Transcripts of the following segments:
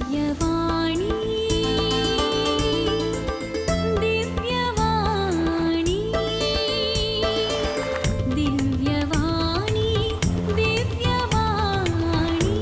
दिव्यवाणी, दिव्यवाणी, दिव्यवाणी, दिव्यवाणी.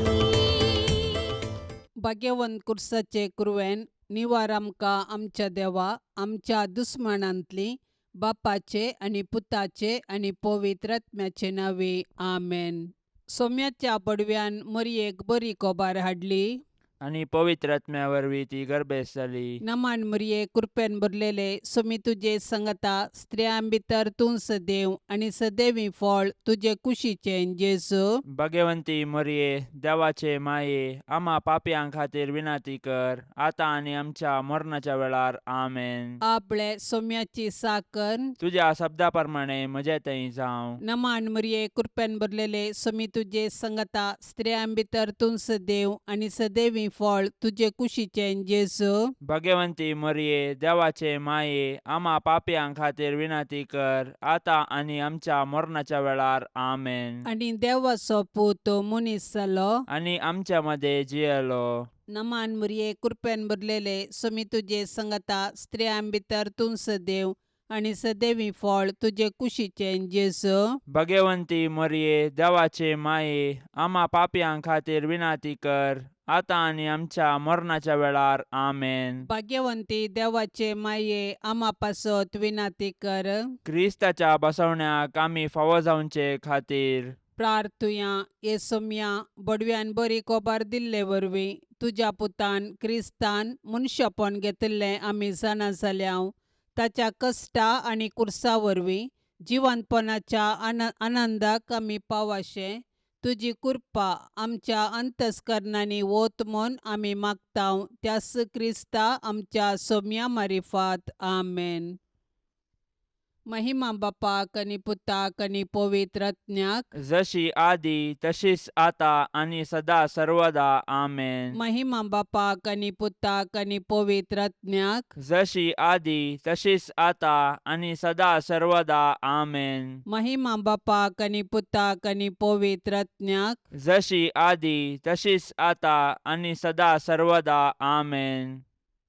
भाग्यवंत कुर्साचे कुरवेन निवार आमकां आमच्या देवा आमच्या दुस्मानांतली बापाचे आनी पुताचे आनी पवित्र आत्म्याचे नांवे आमेन. सोम्याच्या पडव्यान मरयेक बरी कोबार हाडली आनी पवित्र आत्म्या वरवीं ती गर्भेस्त जाली. नमान मरये, कृपेन भरलेले, सोमी तुजे संगता, स्त्रियां भितर तूं सदैव आनी सदैवी फळ तुजे कुशीचें जेजू. भगवंती मरये, देवाचे माये, आमा पापयां खातीर विनंती कर, आतां आनी आमच्या मरणाच्या वेळार. आमेन. आपले सोम्याची साकर तुज्या शब्दा प्रमाणे म्हजे थंय जावं. नमान मरये, कृपेन भरलेले, सोमी तुजे संगता, स्त्रियां भितर तूं सदैव आनी सदैवी फळ तुजे कुशीचें जेजू. भगवंती मरये, देवाचे माये, आमा पापयां खातीर विनंती कर, आतां आनी आमच्या मरणाच्या वेळार. आमेन. आनी देवाचो पूत मनीस जालो आनी आमच्या मदें जियेलो. नमान मरये, कृपेन भरलेले, सोमी तुजे संगता, स्त्रियां भितर तूं सदैव आनी सदैवी फळ तुजे कुशीचें जेजू. भगवंती मरये, देवाचे माये, आमा पापयां खातीर विनंती कर, आतां आनी आमच्या मरणाच्या वेळार. आमेन. भाग्यवंती देवाचे माये, आमा पासत विनंती कर. क्रिस्ताच्या बसवण्याक आमी फावो जावचे खातीर प्रार्थुया. ये सोम्या, बडव्यान बरी कोबार दिल्ले वरवीं तुज्या पुतान क्रिस्तान मनशापण घेतिल्लें आमी जाणा जाल्या. ताच्या कश्टा आनी कुर्सा वरवीं जिवंतपणाच्या आनंदाक आमी पावाशें तुजी कृपा आमच्या अंतस्करणांनी वत म्हूण आमी मागता, त्यास क्रिस्ता आमच्या सोम्या मारिफात. आमेन. महिमा बापाक आनी पुताक आनी पवित्र आत्म्याक. जशी आदी तशीच आता आनी सदा सर्वदा. आमेन. महिमा बापाक आनी पुताक आनी पवित्र आत्म्याक. जशी आदी तशीच आता आनी सदा सर्वदा. आमेन. महिमा बापाक आनी पुताक आनी पवित्र आत्म्याक. जशी आदी तशीच आता आनी सदा सर्वदा. आमेन.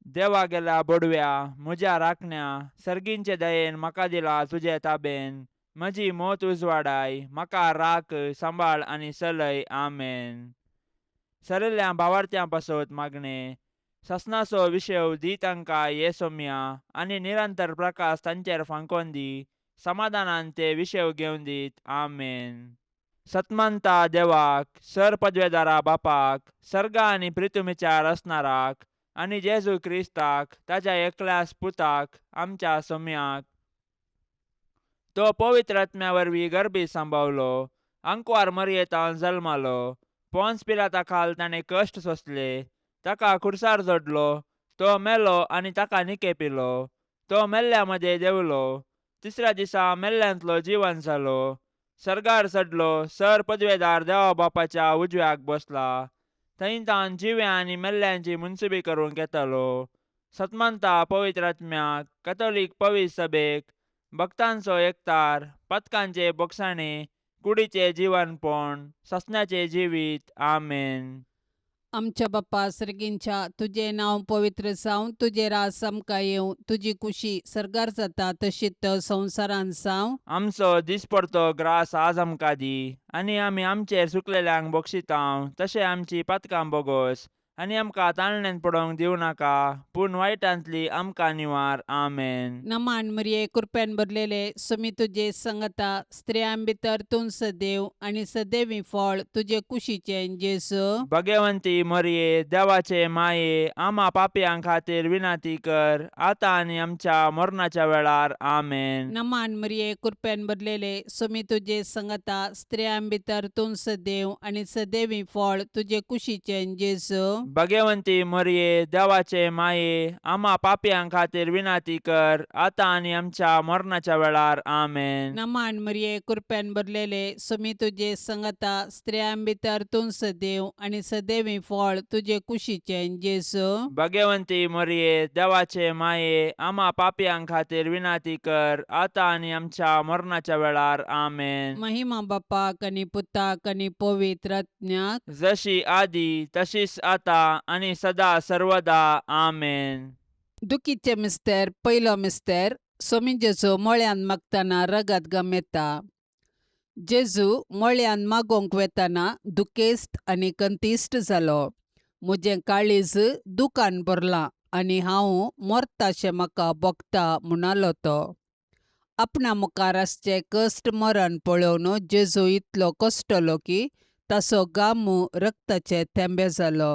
देवा गेल्या बोडव्या, म्हज्या राखण्या, सर्गींचे दयेन म्हाका दिला तुजे ताबेन. म्हजी मोत उजवाडाय, म्हाका राख, सांबाळ आनी चलय. आमेन. सरिल्ल्या भावार्थ्यां पासत मागणें. ससनाचो विशय दी तांकां ये सोम्या आनी निरंतर प्रकाश तांचेर फांकोन दी. समाधानान ते विशय घेवन दीत. आमेन. सतमंता देवाक, सर पदवेदारा बापाक, सर्गा आनी प्रितुमीच्या रचणाराक आनी जेजू क्रिस्ताक, ताज्या एकल्याच पुताक, आमच्या सोम्याक, तो पवित्र आत्म्या वरवीं गर्भी सांबावलो, आंकवार मरयेतान जल्मालो, पोन्स पिलाता खाल ताणें कश्ट सोंसले, ताका खुर्सार जोडलो, तो मेलो आनी ताका निकेपिलो, तो मेल्ल्या मदें देंवलो, तिसऱ्या दिसा मेल्ल्यांतलो जिवन जालो, सर्गार चडलो, सर पदवेदार देवा बापाच्या उजव्याक बसला, थंय तान जिव्या आनी मेल्ल्यांची मुनसुबी करूंक येतालो. सतमंता पवित्र आत्म्याक, कथोलीक पवित्र सभेक, भक्तांचो एकतार, पथकांचे बोगसाणे, कुडीचे जिवनपण, ससण्याचे जिवीत. आमेन. आमच्या बाप्पा सर्गींच्या, तुजें नांव पवित्र जावं, तुजें राज आमकां येवं, तुजी कुशी सर्गार जाता तशीच संवसारांत जावं. आमचो दिसपडतो ग्रास आज आमकां दी आनी आमी आमचेर चुकलेल्यांक बक्षितांव तशें आमची पातकां बोगोस आनी आमकां ताळण्यान पडोवंक दिवं नाका, पूण वायटांतली आमकां निवार. आमेन. नमान मरिये, कृपेन भरलेले, सुमी तुजे संगता, स्त्रियां भितर तूं सदैव आनी सदैवी फळ तुजे कुशीचें जेजू. भगवंती मरिये, देवाचे माये, आमा पापयां खातीर विनंती कर, आतां आनी आमच्या मरणाच्या वेळार. आमेन. नमान मरिये, कृपेन भरलेले, सुमी तुजे संगता, स्त्रियां भितर तूं सदैव आनी सदैवी फळ तुजे कुशीचें जेजू. भगवंती मरिये, देवाचे माये, आमा पापयां खातीर विनंती कर, आतां आनी आमच्या मरणाच्या वेळार. आमेन. नमान मरिये, कृपेन भरलेले, सुमी तुजे संगता, स्त्रियां भितर तूं सदैव आनी सदैवी फळ तुजे कुशीचें जेजू. भगवंती मरिये, देवाचे माये, आमा पापयां खातीर विनंती कर, आतां आनी आमच्या मरणाच्या वेळार. आमेन. महिमा बापाक आनी पुताक आनी पवित्र आत्म्याक. जशी आदी तशीच आता आतां आनी सदा सर्वदा आमेन. दुखीचे मिस्तेर पयलो मिस्तेर सोमी जेजू मळ्यान मागतना रगत गमेता. जेजू मळ्यान मागोवंक वेतना दुखेस्त आनी कंतिश्ट जालो. म्हजें काळीज दुकान भरलां आनी हांव मरताशें म्हाका भोगता म्हणालो तो. आपणा मुखार आसचें कश्ट मरण पळोवन जेजू इतलो कश्टलो की ताचो गामू रक्ताचे थेंबे जालो.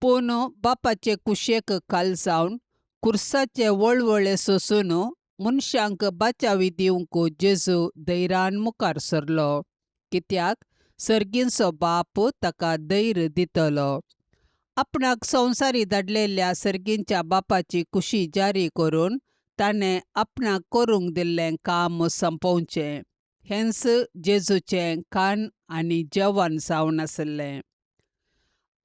पूण बापाचे कुशेक खाल जावन खुर्साचे वळवळे सोसून मनशांक बाचावी दिवंक जेजू धैर्यान मुखार सरलो, कित्याक सर्गींचो बाप ताका धैर्य दितलो. आपणाक संवसारी धाडलेल्या सर्गींच्या बापाची कुशी जारी करून ताणें आपणाक करूंक दिल्लें काम सोंपोवचें हेंच जेजूचें खाण आनी जेवण जावन आसलें.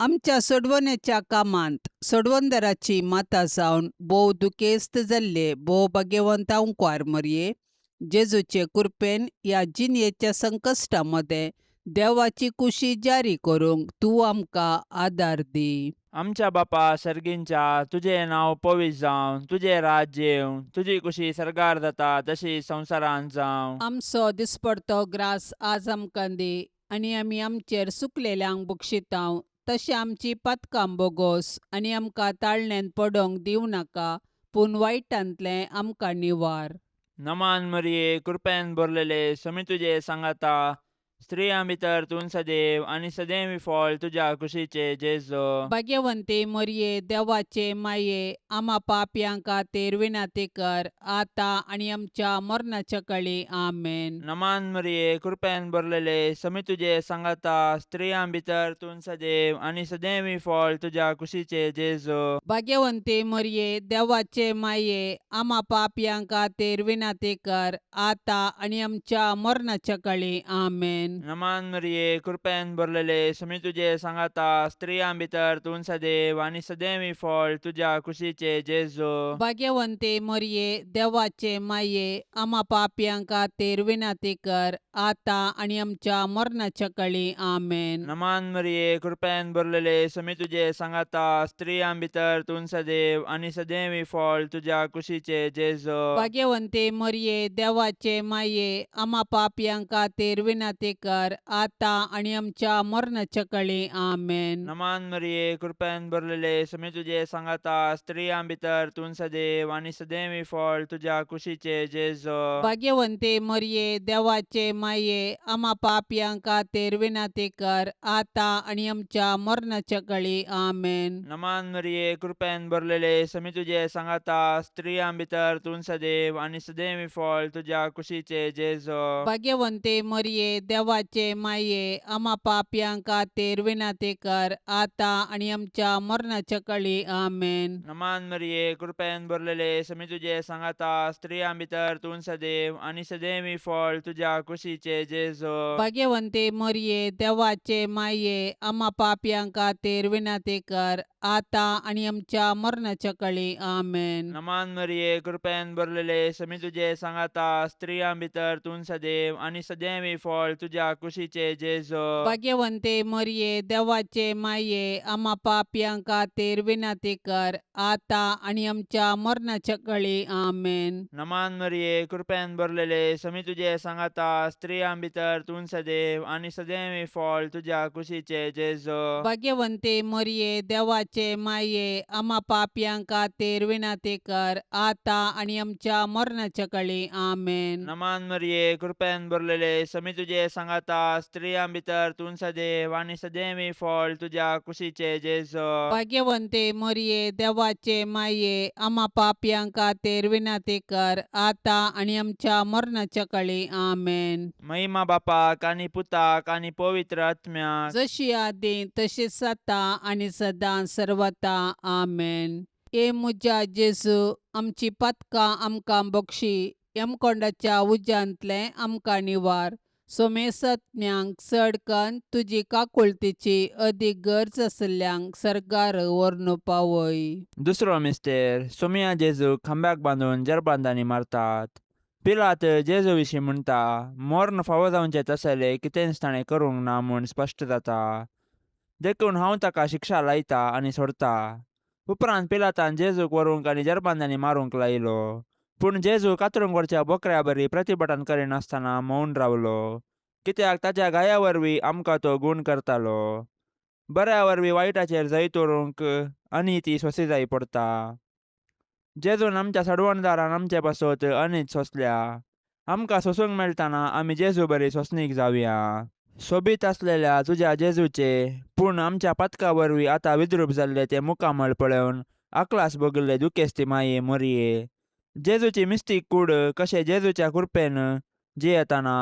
आमच्या सोडवणेच्या कामांत सोडवणदाराची माता जावन भोव दुखेस्त जाल्ले भोव भाग्यवंत आंकवार मरये, जेजूचे कृपेन ह्या जिणेच्या संकश्टा मदें देवाची कुशी जारी करूंक तूं आमकां आदार दी. आमच्या बापा सर्गींच्या, तुजें नांव पवित्र जावं, तुजें राज्य येवं, तुजी कुशी सर्गार जाता तशी संवसारांत जावं. आमचो दिसपडतो ग्रास आज आमकां दी आनी आमी आमचेर सुकलेल्यांक बक्षितांव तशें आमची पातकां बोगोस आनी आमकां ताळण्यांत पडोवंक दिवं नाका, पूण वायटांतलें आमकां निवार. नमान मरिये, कृपेन भरलेले, समी तुजे सांगाता, स्त्रियां भितर तूं सदैव आनी सदैव फळ तुज्या कुशीचे जेजू. भाग्यवंती मरये, देवाचे माये, आमा पापयां खातीर विनंती कर आतां आनी आमच्या मरणाच्या कळी. आमेन. नमान मरिये, कृपेन भरलेले, समी तुजे सांगाता, स्त्रियां भितर तूं सदैव आनी सदैव फळ तुज्या कुशीचे जेजू. भाग्यवंती मरये, देवाचे माये, आमा पापयां खातीर विनंती कर आतां आनी आमच्या मरणाच्या कळी. आमेन. नमान मरिये, कृपेन भरलेले, समी तुजे सांगाता, स्त्रियां भितर तूं सदैव आनी सदैव फळ तुज्या कुशीचे जेजू. भाग्यवंती मरये, देवाचे माये, आमा पापयां खातीर विनंती कर आतां आनी आमच्या मरणाच्या कळी. आमेन. नमान मरिये, कृपेन भरलेले, समी तुजे सांगाता, स्त्रियां भितर तूं सदैव आनी सदैव फळ तुज्या कुशीचे जेजू. भाग्यवंती मरये, देवाचे माये, आमा पापयां खातीर विनंती कर आतां आनी आमच्या मरणाच्या कळी. आमेन. नमान मरिये, कृपेन भरलेले, समी तुजे सांगाता, स्त्रियां भितर तूं सदैव आनी सदैव फळ तुज्या कुशीचे जेजू. भाग्यवंती मरये, देवाचे माये, आमा पापयां खातीर विनंती कर आतां आनी आमच्या मरणाच्या कळी. आमेन. नमान मरिये, कृपेन भरलेले, समी तुजे सांगाता, स्त्रियां भितर तूं सदैव आनी सदैव फळ तुज्या कुशीचे जेजू. भाग्यवंती मरये, देवाचे माये, आमा पापयां खातीर विनंती कर आतां आनी आमच्या मरणाच्या कळी. आमेन. नमान मरिये, कृपेन भरलेले, समी तुजे सांगाता, स्त्रियां भितर तूं सदैव आनी सदैव फळ तुज्या कुशीचे जेजू. भाग्यवंती मरये, देवाचे माये, आमा पापयां खातीर विनंती कर आतां आनी आमच्या मरणाच्या कळी. आमेन. नमान मरिये, कृपेन भरलेले, समी तुजे सांगाता, स्त्रियां भितर तूं सदैव आनी सदैव फळ तुज्या कुशीचे जेजू. भाग्यवंती मरये, देवाचे माये, आमा पापयां खातीर विनंती कर आतां आनी आमच्या मरणाच्या कळी. आमेन. नमान मरिये, कृपेन भरलेले, समी तुजे सांगाता, स्त्रियां भितर तूं सदैव आनी सदैव फळ तुज्या कुशीचे जेजू. भाग्यवंती मरये, देवाचे माये, आमा पापयां खातीर विनंती कर आतां आनी आमच्या मरणाच्या कळी. आमेन. नमान मरिये, कृपेन भरलेले, समी तुजे सांगाता, स्त्रियां भितर तूं सदैव आनी सदैव फळ तुज्या कुशीचे जेजू. भाग्यवंती मरये, देवाचे माये, आमा पापयां खातीर विनंती कर आतां आनी आमच्या मरणाच्या कळी. आमेन. महिमा बापाक आनी पुताक आनी पवित्र आत्म्याक, जशी आदी तशीच आतां आनी सदां सर्वता. आमेन. ए म्हज्या जेजू, आमची पातकां आमकां बक्षी, यमकोंडाच्या उज्यांतलें आमकां निवार, सोमेसत्म्यांक चड कन्न तुजी काकुळतीची अदीक गरज आशिल्ल्यांक सर्गार व्हरून पावय. दुसरो मिस्तेर, सोमिया जेजूक खांब्याक बांदून जरबांदांनी मारतात. पिलात जेजू विशीं म्हणटा, मर्ण फावो जावचें तसलें कितेंच ताणें करूंक ना म्हूण स्पश्ट जाता. देखून हांव ताका शिक्षा लायता आनी सोडता. उपरांत पिलातान जेजूक व्हरूंक आनी जरबांदांनी मारूंक लायलो. पूण जेजू कातरूंक व्हरच्या बोकऱ्या बरी प्रतिभटन करिनासतना मौन रावलो, कित्याक ताच्या घाया वरवीं आमकां तो गूण करतालो. बऱ्या वरवीं वायटाचेर जैत व्हरूंक आनी ती सोंसी जाय पडता. जेजून आमच्या सडवणदारान आमचे पासत अनीत सोंसल्या. आमकां सोंसूंक मेळटना आमी जेजू बरी सोंसणीक जावया. सोबीत आसलेल्या तुज्या जेजूचे पूण आमच्या पातका वरवीं आतां विद्रूप जाल्ले ते मुखामळ पळोवन आकलास भोगिल्ले दुखेस्ती माये मोरये, जेजूची मिस्तीक कूड कशें जेजूच्या कृपेन जियेतना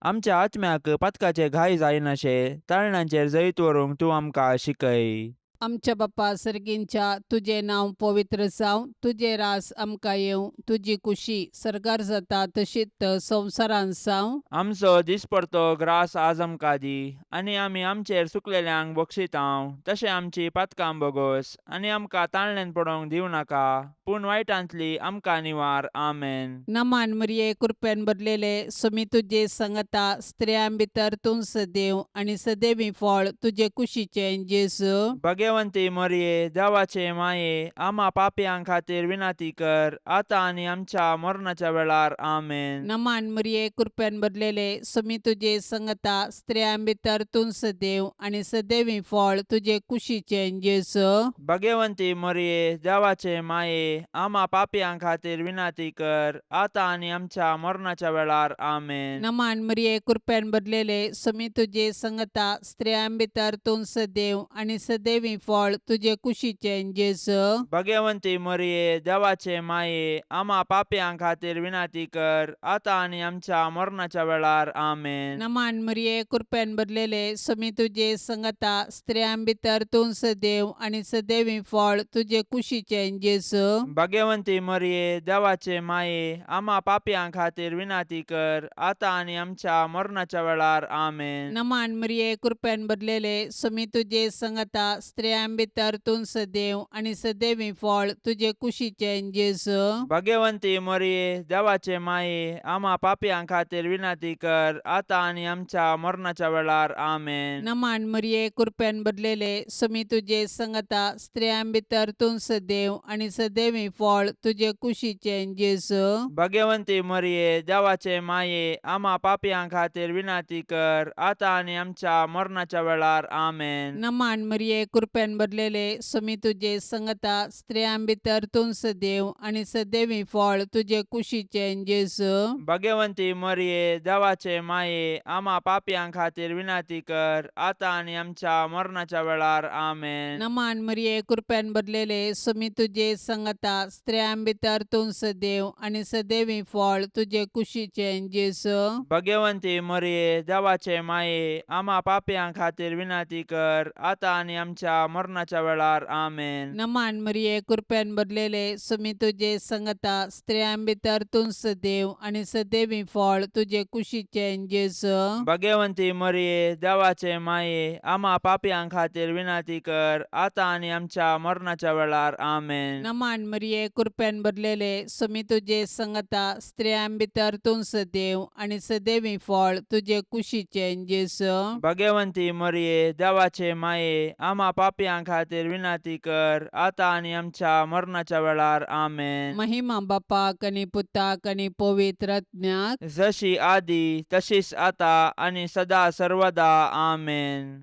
आमच्या आत्म्याक पातकाचे घाय जायनाशे ताळणांचेर जैत व्हरूंक तूं आमकां शिकय. आमच्या बापा सर्गींच्या, तुजें नांव पवित्र जावं, तुजें रास आमकां येवं, तुजी कुशी सर्गार जाता तशीच संवसारांत जावं. आमचो दिसपडतो ग्रास आज आमकां दी, आनी आमी आमचेर चुकलेल्यांक बक्षितांव तशें आमची पातकां बोगोस, आनी आमकां ताळणेन पडोवंक दिवं नाका, पूण वायटांतली आमकां निवार. आमेन. नमान मरिये, कृपेन भरलेले, सुमी तुजे संगता, स्त्रियां भितर तूं सदैव आनी सदैवी फळ तुजे कुशीचें जेजू. भगवंती मोरये, देवाचे माये, आमा पापयां खातीर विनंती कर, आतां आनी आमच्या मरणाच्या वेळार. आमेन. नमान मरिये, कृपेन भरलेले, सुमी तुजे संगता, स्त्रियां भितर तूं सदैव आनी सदैवी फळ तुजे कुशीचें जेजू. भगवंती मोरये, देवाचे माये, आमा पापयां खातीर विनंती कर, आतां आनी आमच्या मरणाच्या वेळार. आमेन. नमान मरिये, कृपेन भरलेले, सुमी तुजे संगता, स्त्रियां भितर तूं सदैव आनी सदैवी फळ तुजे कुशीचें जेजू. भगवंती मोरये, देवाचे माये, आमा पापयां खातीर विनंती कर, आतां आनी आमच्या मरणाच्या वेळार. आमेन. नमान मरिये, कृपेन भरलेले, सुमी तुजे संगता, स्त्रियां भितर तूं सदैव आनी सदैवी फळ तुजे कुशीचें जेजू. भगवंती मोरये, देवाचे माये, आमा पापयां खातीर विनंती कर, आतां आनी आमच्या मरणाच्या वेळार. आमेन. नमान मरिये, कृपेन भरलेले, सुमी तुजे संगता, स्त्रियां भितर तूं सदैव आनी सदैवी फळ तुजे कुशीचें जेजू. भगवंती मोरये, देवाचे माये, आमा पापयां खातीर विनंती कर, आतां आनी आमच्या मरणाच्या वेळार. आमेन. नमान मरिये, कृपेन भरलेले, सुमी तुजे संगता, स्त्रियां भितर तूं सदैव आनी सदैवी फळ तुजे कुशीचें जेजू. भगवंती मोरये, देवाचे माये, आमा पापयां खातीर विनंती कर, आतां आनी आमच्या मरणाच्या वेळार. आमेन. नमान मरिये, कृपेन भरलेले, सुमी तुजे संगता, स्त्रियां भितर तूं सदैव आनी सदैवी फळ तुजे कुशीचें जेजू. भगवंती मोरये, देवाचे माये, आमा पापयां खातीर विनंती कर, आतां आनी आमच्या मरणाच्या वेळार. आमेन. नमान मरिये, कृपेन भरलेले, सुमी तुजे संगता, स्त्रियां भितर तूं सदैव आनी सदैवी फळ तुजे कुशीचें जेजू. भगवंती मोरये, देवाचे माये, आमा पापयां खातीर विनंती कर, आतां आनी आमच्या मरणाच्या वेळार. आमेन. नमान मरिये, कृपेन भरलेले, सुमी तुजे संगता, स्त्रियां भितर तूं सदैव आनी सदैवी फळ तुजे कुशीचें जेजू. भगवंती मोरये, देवाचे माये, आमा पापयां खातीर विनंती कर, आतां आनी आमच्या मरणाच्या वेळार. आमेन. नमान मरिये, कृपेन भरलेले, सुमी तुजे संगता, स्त्रियां भितर तूं सदैव आनी सदैवी फळ तुजे कुशीचें जेजू. भगवंती मोरये, देवाचे माये, आमा पापयां खातीर विनंती कर, आतां आनी आमच्या मरणाच्या वेळार. आमेन. महिमा बापाक आनी पुताक आनी पवित्र आत्म्याक, जशी आदी तशीच आता आनी सदा सर्वदा. आमेन.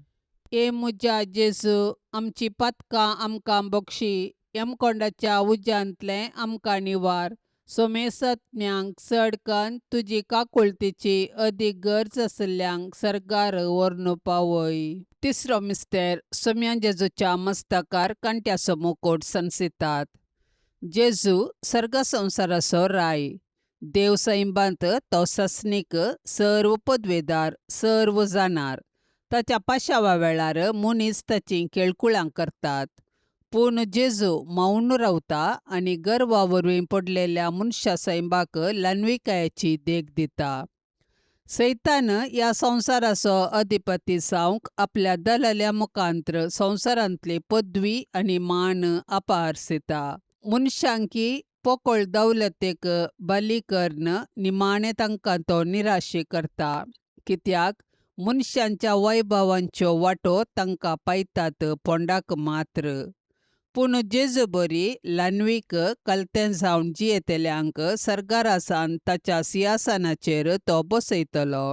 ए म्हज्या जेजू, आमची पातकां आमकां बक्षी, यमकोंडाच्या उज्यांतलें आमकां निवार, सोमेसत्म्यांक चड कन्न तुजी काकुळतीची अदीक गरज आशिल्ल्यांक सर्गार व्हरून पावय. तिसरो मिस्तेर, सोम्या जेजूच्या मस्तकार कांट्याचो मुकोट सनसितात. जेजू सर्ग संवसाराचो राय, देव सैंबांत तो सस्नीक, सर्व पदवेदार, सर्व जाणार. ताच्या पाशावा वेळार मनीस ताचीं केळकुळां करतात, पूण जेजू मौन रावता आनी गर्वा वरवीं पडलेल्या मनशा सैंबाक ल्हानविकायेची देख दिता. सैतान ह्या संवसाराचो अधिपती जावंक आपल्या दलाल्या मुखांत्र संवसारांतली पदवी आनी मान अपारसिता. मनशांकी पोकळ दौलतेक बली करून निमाणें तांकां तो निराशी करता, कित्याक मनशांच्या वैभवांच्यो वाटो तांकां पायतात पोंडाक मात्र. पूण जेजू बरी ल्हानवीक कलतें जावन जियेतल्यांक सर्गारासान ताच्या सिंहासनाचेर तो बसयतलो.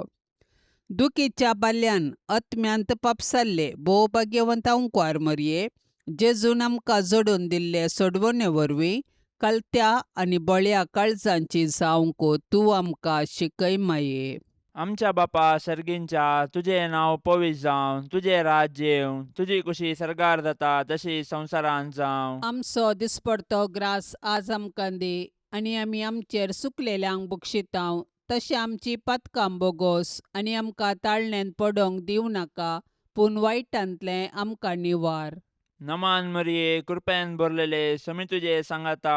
दुखीच्या बाल्यान आत्म्यांत पापसाल्ले भोव भाग्यवंत अंकवार मरये, जेजून आमकां जोडून दिल्ले सोडवणे वरवीं कलत्या आनी बळ्या काळजांची जावंक तूं आमकां शिकय माये. आमच्या बापा सर्गींच्या, तुजें नांव पवित्र जावं, तुजें राज्य येवं, तुजी कुशी सर्गार जाता तशी संवसारांत जावं. आमचो दिसपडतो ग्रास आज आमकां दी आनी आमी आमचेर सुकलेल्यांक बक्षितांव तशें आमची पातकां बोगोस आनी आमकां ताळण्यांत पडोंक दिवं नाका, पूण वायटांतलें आमकां निवार. नमान मरिये, कृपेन भरलेले, समी तुजे सांगाता,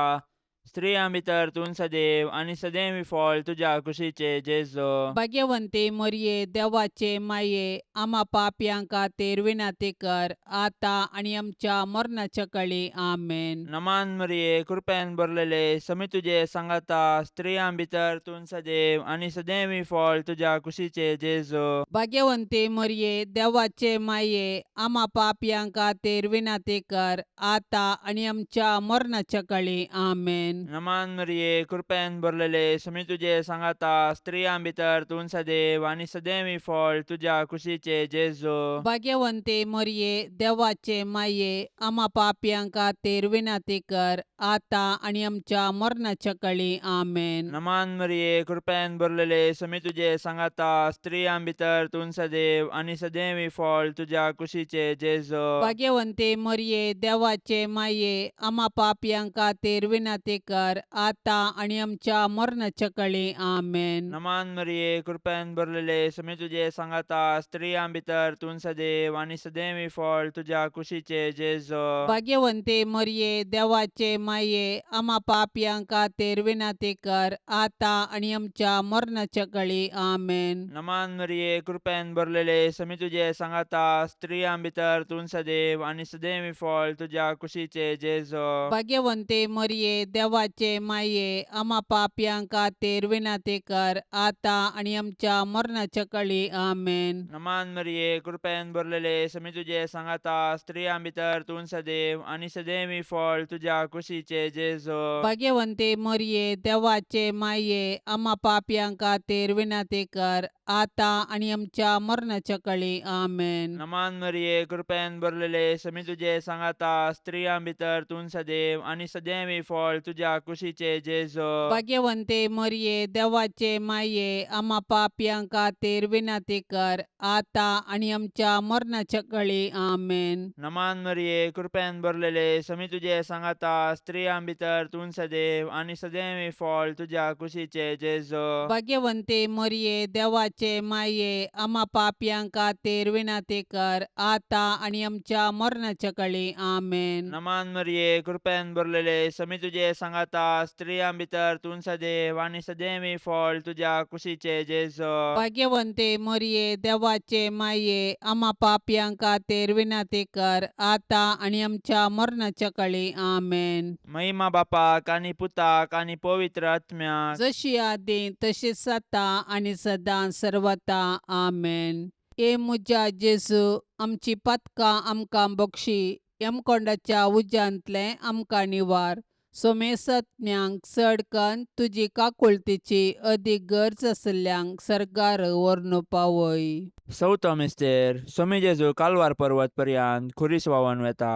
स्त्रियां भितर तूं सदैव आनी सदैव फळ तुज्या कुशीचे जेजो. भाग्यवंती मरये, देवाचे माये, आमा पापयां खातीर विनंती कर आतां आनी आमच्या मरणाच्या कळी. आमेन. नमान मरिये, कृपेन भरलेले, समी तुजे सांगाता, स्त्रियां भितर तूं सदैव आनी सदैव फळ तुज्या कुशीचे जेजो. भाग्यवंती मरये, देवाचे माये, आमा पापयां खातीर विनंती कर आतां आनी आमच्या मरणाच्या कळी. आमेन. नमान मरिये, कृपेन भरलेले, समी तुजे सांगाता, स्त्रियां भितर तूं सदैव आनी सदैव फळ तुज्या कुशीचे जेजो. भाग्यवंती मरये, देवाचे माये, आमा पापयां खातीर विनंती कर आतां आनी आमच्या मरणाच्या कळी. आमेन. नमान मरिये, कृपेन भरलेले, समी तुजे सांगाता, स्त्रियां भितर तूं सदैव आनी सदैव फळ तुज्या कुशीचे जेजो. भाग्यवंती मरये, देवाचे माये, आमा पापयां खातीर विनंती कर आतां आनी आमच्या मरणाच्या कळी. आमेन. नमान मरिये, कृपेन भरलेले, समी तुजे सांगाता, स्त्रियां भितर तूं सदैव आनी सदैव फळ तुज्या कुशीचे जेजो. भाग्यवंती मरये, देवाचे माये, आमा पापयां खातीर विनंती कर आतां आनी आमच्या मरणाच्या कळी. आमेन. नमान मरिये, कृपेन भरलेले, समी तुजे सांगाता, स्त्रियां भितर तूं सदैव आनी सदैव फळ तुज्या कुशीचे जेजो. भाग्यवंती मरये, देवाचे माये, आमा पापयां खातीर विनंती कर आतां आनी आमच्या मरणाच्या कळी. आमेन. नमान मरिये, कृपेन भरलेले, समी तुजे सांगाता, स्त्रियां भितर तूं सदैव आनी सदैव फळ तुज्या कुशीचे जेजो. भाग्यवंती मरये, देवाचे माये, आमा पापयां खातीर विनंती कर आतां आनी आमच्या मरणाच्या कळी. आमेन. नमान मरिये, कृपेन भरलेले, समी तुजे सांगाता, स्त्रियां भितर तूं सदैव आनी सदैव फळ तुज्या कुशीचे जेजो. भाग्यवंती मरये, देवाचे माये, आमा पापयां खातीर विनंती कर आतां आनी आमच्या मरणाच्या कळी. आमेन. नमान मरिये, कृपेन भरलेले, समी तुजे सांगाता, स्त्रियां भितर तूं सदैव आनी सदैव फळ तुज्या कुशीचे जेजो. भाग्यवंती मरये, देवाचे माये, आमा पापयां खातीर विनंती कर आतां आनी आमच्या मरणाच्या कळी. आमेन. नमान मरिये, कृपेन भरलेले, समी तुजे सांगाता, स्त्रियां भितर तूं सदैव आनी सदैव फळ तुज्या कुशीचे जेजो. भाग्यवंती मरये, देवाचे माये, आमा पापयां खातीर विनंती कर आतां आनी आमच्या मरणाच्या कळी. आमेन. महिमा बापाक आनी पुताक आनी पवित्र आत्म्याक, जशी आदी तशीच आतां आनी सदां सर्वता. आमेन. ए म्हज्या जेजू, आमची पातकां आमकां बक्षी, यमकोंडाच्या उज्यांतलें आमकां निवार, सोमेसत्म्यांक चड कन्न तुजी काकुळतीची अदीक गरज आशिल्ल्यांक सर्गार व्हरून पावय. चवथो मिस्तेर. सोमी जेजू कालवार पर्वत पर्यंत खुरीस व्हांवन वेता.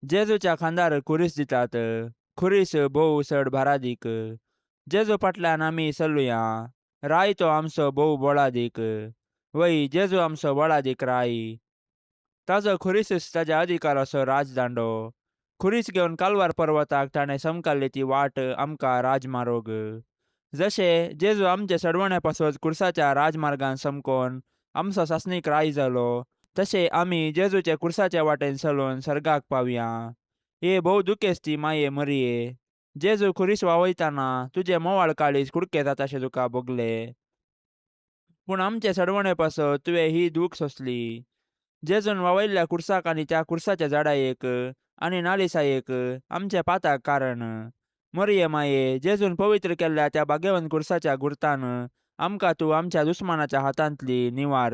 जेजूच्या खांदार खुरीस दितात. खुरीस भोव चड भारादीक. जेजू फाटल्यान आमी चलुया, राय तो आमचो भोव बळादीक. वय, जेजू आमचो बळादीक राय. ताजो खुरीसच ताज्या अधिकाराचो राजदांडो. खुरीस घेवन कालवार पर्वताक ताणें समकाल्ली ती वाट आमकां राजमारोग. जशें जेजू आमचे सडवणे पासत कुर्साच्या राजमार्गान समकोन आमचो सासणीक राय जालो, तशें आमी जेजूचे कुर्साच्या वाटेन चलून सर्गाक पावया. हे भोव दुखेस्ती माये मरिये, जेजू खुरीस वावयतना तुजें मोवाळ काळीज कुडके जाताशें तुका भोगलें, पूण आमचे सडवणे पासत तुवें ही दूख सोंसली. जेजून वावयल्ल्या कुर्साक आनी त्या कुर्साच्या झाडायेक आनी नालिसायेक आमच्या पाताक कारण. मरिये माये, जेजून पवित्र केल्ल्या त्या भाग्यवंत कुर्साच्या गुर्तान आमकां तूं आमच्या दुस्मानाच्या हातांतली निवार.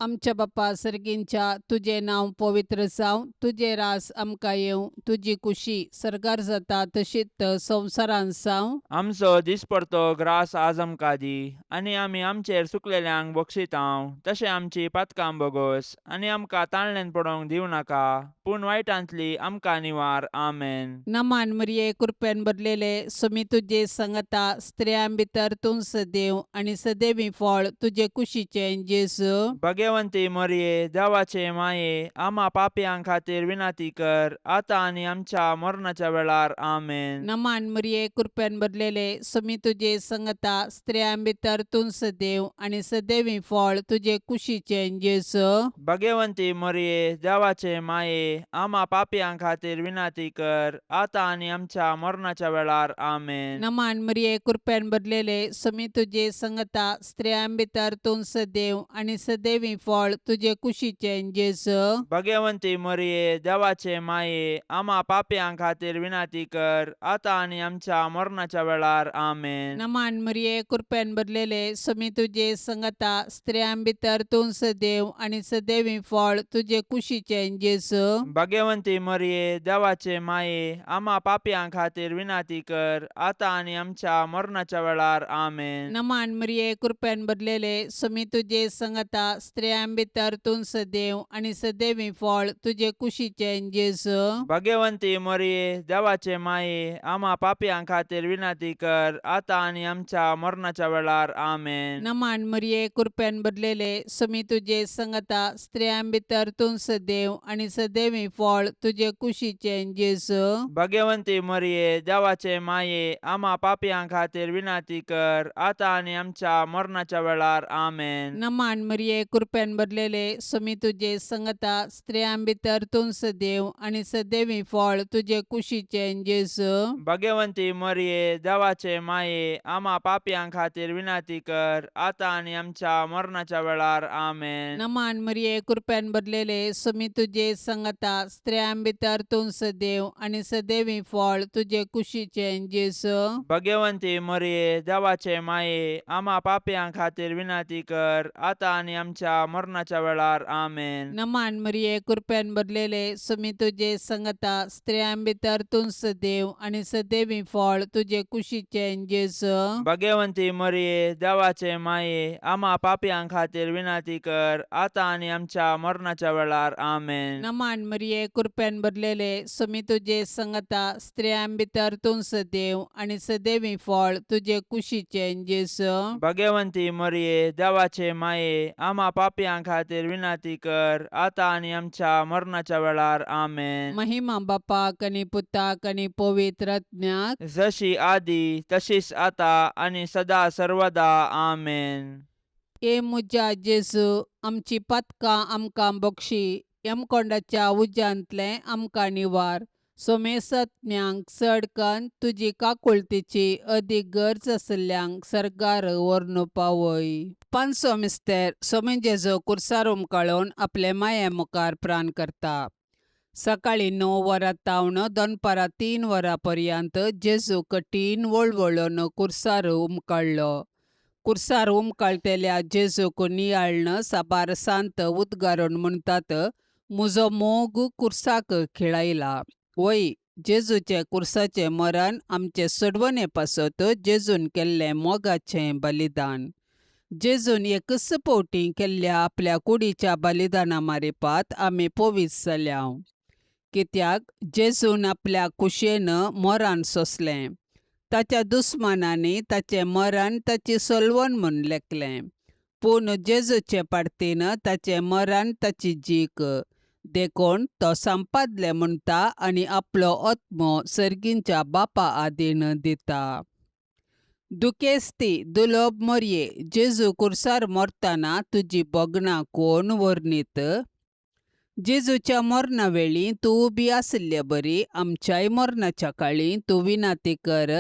आमच्या बापा सर्गींच्या तुजें नांव पवित्र जावं, तुजें रास आमकां येवं, तुजी कुशी सर्गार जाता तशीच संवसारांत जावं. आमचो दिसपडतो ग्रास आज आमकां दी आनी आमी आमचेर चुकलेल्यांक बक्षितांव तशें आमची पातकां बोगोस आनी आमकां ताळण्यान पडोवंक दिवं नाका पूण वायटांतली आमकां निवार. आमेन. नमान मरिये, कृपेन भरलेले, सुमी तुजे संगता, स्त्रियां भितर तूं सदैव आनी सदैवी फळ तुजे कुशीचें जेजू. भगवंती मरिये, देवाचे माये, आमा पापयां खातीर विनंती कर आतां आनी आमच्या मरणाच्या वेळार. आमेन. नमान मरिये, कृपेन भरलेले, सुमी तुजे संगता, स्त्रियां भितर तूं सदैव आनी सदैवी फळ तुजे कुशीचें जेजू. भगवंती मरिये, देवाचे माये, आमा पापयां खातीर विनंती कर आतां आनी आमच्या मरणाच्या वेळार. आमेन. नमान मरिये, कृपेन भरलेले, सुमी तुजे संगता, स्त्रियां भितर तूं सदैव आनी सदैवी फळ तुजे कुशीचें जेजू. भगवंती मरिये, देवाचे माये, आमा पापयां खातीर विनंती कर आतां आनी आमच्या मरणाच्या वेळार. आमेन. नमान मरिये, कृपेन भरलेले, सुमी तुजे संगता, स्त्रियां भितर तूं सदैव आनी सदैवी फळ तुजे कुशीचें जेजू. भगवंती मरिये, देवाचे माये, आमा पापयां खातीर विनंती कर आतां आनी आमच्या मरणाच्या वेळार. आमेन. नमान मरिये, कृपेन भरलेले, सुमी तुजे संगता, स्त्रियां भितर तूं सदैव आनी सदैवी फळ तुजे कुशीचें जेजू. भगवंती मरिये, देवाचे माये, आमा पापयां खातीर विनंती कर आतां आनी आमच्या मरणाच्या वेळार. आमेन. नमान मरिये, कृपेन भरलेले, सुमी तुजे संगता, स्त्रियां भितर तूं सदैव आनी सदैवी फळ तुजे कुशीचें जेजू. भगवंती मरिये, देवाचे माये, आमा पापयां खातीर विनंती कर आतां आनी आमच्या मरणाच्या वेळार. आमेन. नमान मरिये, कृपेन भरलेले, सुमी तुजे संगता, स्त्रियां भितर तूं सदैव आनी सदैवी फळ तुजे कुशीचें जेजू. भगवंती मरिये, देवाचे माये, आमा पापयां खातीर विनंती कर आतां आनी आमच्या मरणाच्या वेळार. आमेन. नमान मरिये, कृपेन भरलेले, सुमी तुजे संगता, स्त्रियां भितर तूं सदैव आनी सदैवी फळ तुजे कुशीचें जेजू. भगवंती मरिये, देवाचे माये, आमा पापयां खातीर विनंती कर आतां आनी आमच्या मरणाच्या वेळार. आमेन. नमान मरिये, कृपेन भरलेले, सुमी तुजे संगता, स्त्रियां भितर तूं सदैव आनी सदैवी फळ तुजे कुशीचें जेजू. भगवंती मरिये, देवाचे माये, आमा पापयां खातीर विनंती कर आतां आनी आमच्या मरणाच्या वेळार. आमेन. नमान मरिये, कृपेन भरलेले, सुमी तुजे संगता, स्त्रियां भितर तूं सदैव आनी सदैवी फळ तुजे कुशीचें जेजू. भगवंती मरिये, देवाचे माये, आमा पापयां खातीर विनंती कर आतां आनी आमच्या मरणाच्या वेळार. आमेन. महिमा बापाक आनी पुताक आनी पवित्र आत्म्याक. जशी आदी तशीच आता आनी सदा सर्वदा. आमेन. ए म्हज्या जेजू, आमची पातकां आमकां बक्षी, यमकोंडाच्या उज्यांतलें आमकां निवार, सोमेसत्म्यांक चड कन्न तुजी काकुळतीची अदीक गरज आशिल्ल्यांक सर्गार व्हरून पावय. पांचवो मिस्तेर, सोमे जेजू कुर्सार उमकाळून आपले माये मुखार प्राण करता. सकाळीं 9 वरां तावन दनपारां 3 वरां पर्यंत जेजू कठीण वळवळून कुर्सार उमकाळ्ळो. कुर्सार उमकाळटेल्या जेजूक नियाळ्न साबार सांत उद्गारून म्हणटात, म्हजो मोग कुर्साक खिळायला. वय, जेजूचें कुर्साचें मरण आमचे सोडवणे पासत जेजून केल्लें मोगाचें बलिदान. जेजून एकच फावटी केल्ल्या आपल्या कुडीच्या बलिदाना मारिपात आमी पवित्र जाल्या, कित्याक जेजून आपल्या कुशेन मरण सोंसलें. ताच्या दुस्मानांनी ताचें मरण ताची सलवण म्हूण लेखलें, पूण जेजूचे पार्तीन ताचें मरण ताची जीक, देखून तो संपादलें म्हणटा आनी आपलो आत्मो सर्गींच्या बापा आदीन दिता. दुखेस्ती दुलोब मोरये, जेजू कुर्सार मरतना तुजी भोगणां कोण वर्णीत? जेजूच्या मरणा वेळी तूं उबी आशिल्ले बरी आमच्याय मरणाच्या काळी तूं विनाती कर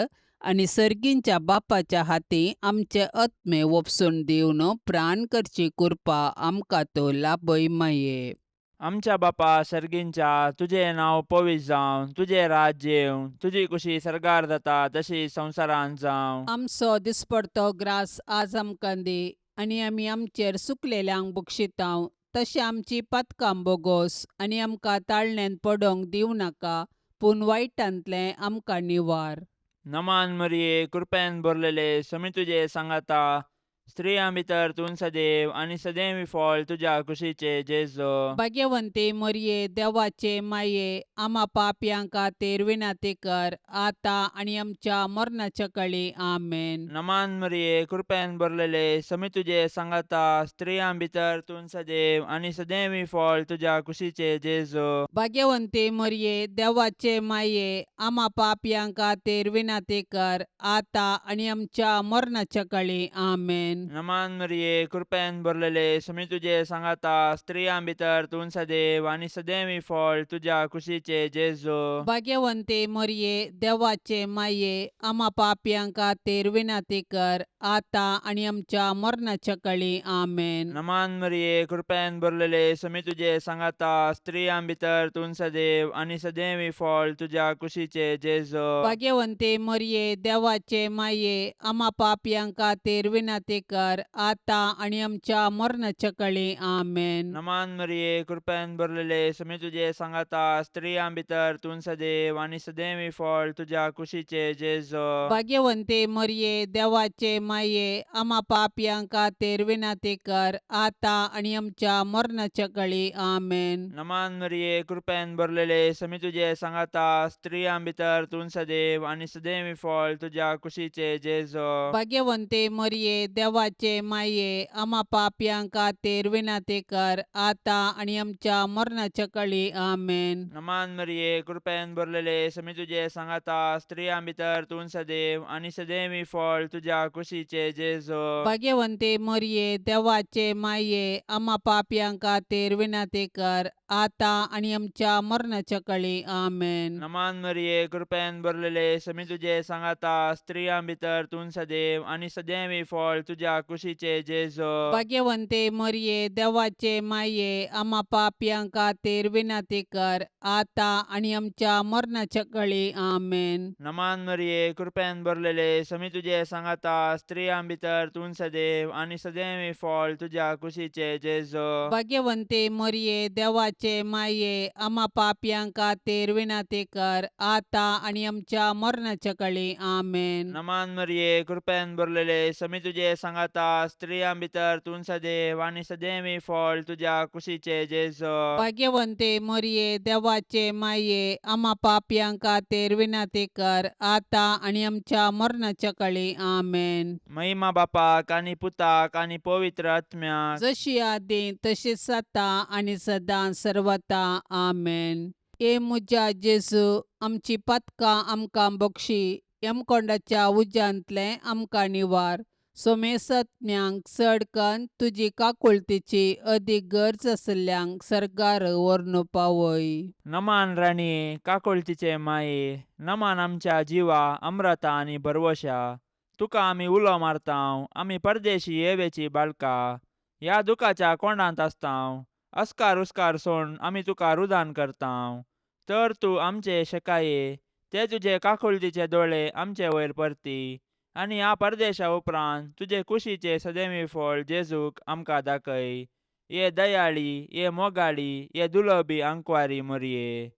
आनी सर्गींच्या बापाच्या हाती आमचे आत्मे वपसून दिवन प्राण करची कृपा आमकां तो लाभय माये. आमच्या बापा सर्गींच्या तुजें नांव पवित्र जावं, तुजें राज्य येवं, तुजी कुशी सर्गार जाता तशी संवसारांत जावं. आमचो दिसपडतो ग्रास आज आमकां दी आनी आमी आमचेर सुकलेल्यांक बक्षितांव तशें आमची पातकां बोगोस आनी आमकां ताळण्यांत पडोंक दिवं नाका पूण वायटांतलें आमकां निवार. नमान मरिये, कृपेन भरलेले, समी तुजे सांगाता, स्त्रियां भितर तूं सदैव आनी सदैव फळ तुज्या कुशीचे जेजो. भाग्यवंती मरये, देवाचे माये, आमा पापयां खातीर विनंती कर आतां आनी आमच्या मरणाच्या कळी. आमेन. नमान मरिये, कृपेन भरलेले, समी तुजे सांगाता, स्त्रियां भितर तूं सदैव आनी सदैव फळ तुज्या कुशीचे जेजो. भाग्यवंती मरये, देवाचे माये, आमा पापयां खातीर विनंती कर आतां आनी आमच्या मरणाच्या कळी. आमेन. नमान मरिये, कृपेन भरलेले, समी तुजे सांगाता, स्त्रियां भितर तूं सदैव आनी सदैव फळ तुज्या कुशीचे जेजो. भाग्यवंती मरये, देवाचे माये, आमा पापयां खातीर विनंती कर आतां आनी आमच्या मरणाच्या कळी. आमेन. नमान मरिये, कृपेन भरलेले, समी तुजे सांगाता, स्त्रियां भितर तूं सदैव आनी सदैव फळ तुज्या कुशीचे जेजो. भाग्यवंती मरये, देवाचे माये, आमा पापयां खातीर विनंती कर आतां आनी आमच्या मरणाच्या कळी. आमेन. नमान मरिये, कृपेन भरलेले, समी तुजे सांगाता, स्त्रियां भितर तूं सदैव आनी सदैव फळ तुज्या कुशीचे जेजो. भाग्यवंती मरये, देवाचे माये, आमा पापयां खातीर विनंती कर आतां आनी आमच्या मरणाच्या कळी. आमेन. नमान मरिये, कृपेन भरलेले, समी तुजे सांगाता, स्त्रियां भितर तूं सदैव आनी सदैव फळ तुज्या कुशीचे जेजो. भाग्यवंती मरये, देवाचे माये, आमा पापयां खातीर विनंती कर आतां आनी आमच्या मरणाच्या कळी. आमेन. नमान मरिये, कृपेन भरलेले, समी तुजे सांगाता, स्त्रियां भितर तूं सदैव आनी सदैव फळ तुज्या कुशीचे जेजो. भाग्यवंती मरये, देवाचे माये, आमा पापयां खातीर विनंती कर आतां आनी आमच्या मरणाच्या कळी. आमेन. नमान मरिये, कृपेन भरलेले, समी तुजे सांगाता, स्त्रियां भितर तूं सदैव आनी सदैव फळ तुज्या कुशीचे जेजो. भाग्यवंती मरये, देवाचे माये, आमा पापयां खातीर विनंती कर आतां आनी आमच्या मरणाच्या कळी. आमेन. नमान मरिये, कृपेन भरलेले, समी तुजे सांगाता, स्त्रियां भितर तूं सदैव आनी सदैव फळ तुज्या कुशीचे जेजो. भाग्यवंती मरये, देवाचे माये, आमा पापयां खातीर विनंती कर आतां आनी आमच्या मरणाच्या कळी. आमेन. नमान मरिये, कृपेन भरलेले, समी तुजे सांगाता, स्त्रियां भितर तूं सदैव आनी सदैव फळ तुज्या कुशीचे जेजो. भाग्यवंती मरये, देवाचे माये, आमा पापयां खातीर विनंती कर आतां आनी आमच्या मरणाच्या कळी. आमेन. महिमा बापाक आनी पुताक आनी पवित्र आत्म्याक, जशी आदी तशीच आतां आनी सदां सर्वता. आमेन. ए म्हज्या जेजू, आमची पातकां आमकां बक्षी, यमकोंडाच्या उज्यांतलें आमकां निवार, सोमेसत्म्यांक चड कन्न तुजी काकुळतीची अदीक गरज आशिल्ल्यांक सर्गार व्हरून पावय. नमान राणये, काकुळतीचे माये, नमान आमच्या जिवा अमृता आनी भरवशा, तुका आमी उलो मारतांव, आमी परदेशी येवेची बाळका, ह्या दुखाच्या कोंडांत आसतांव, अस्कार उस्कार सोड आमी तुका रुदान करतांव, तर तूं आमचे शेकाये ते तुजे काकुळतीचे दोळे आमचे वयर परती आनी ह्या परदेशा उपरांत तुजे कुशीचे सदैवी फळ जेजूक आमकां दाखय. ये दयाळी, ये मोगाळी, ये दुलबी आंकवारी मोरये,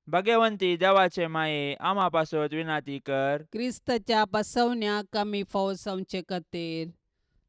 भाग्यवंती देवाचे माये, आमा पासत विनाती कर. क्रिस्ताच्या बसवण्याक आमी फावो जावचे खातीर